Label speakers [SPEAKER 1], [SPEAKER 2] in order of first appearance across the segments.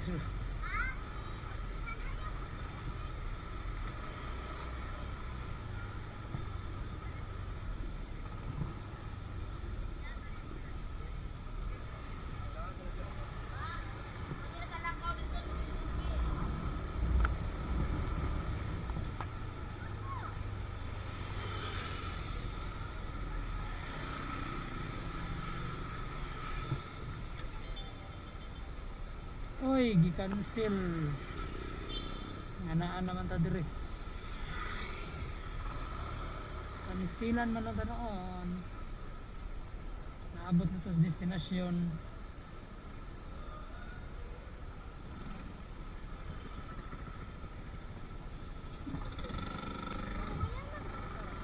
[SPEAKER 1] True. Oy, gi-cancel. Nga naa naman ta diri. Kansilan man lang ta noon. Naabot na to sa destinasyon.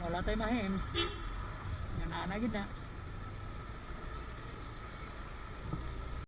[SPEAKER 1] Wala tayo mahims. Nga naa na gid na.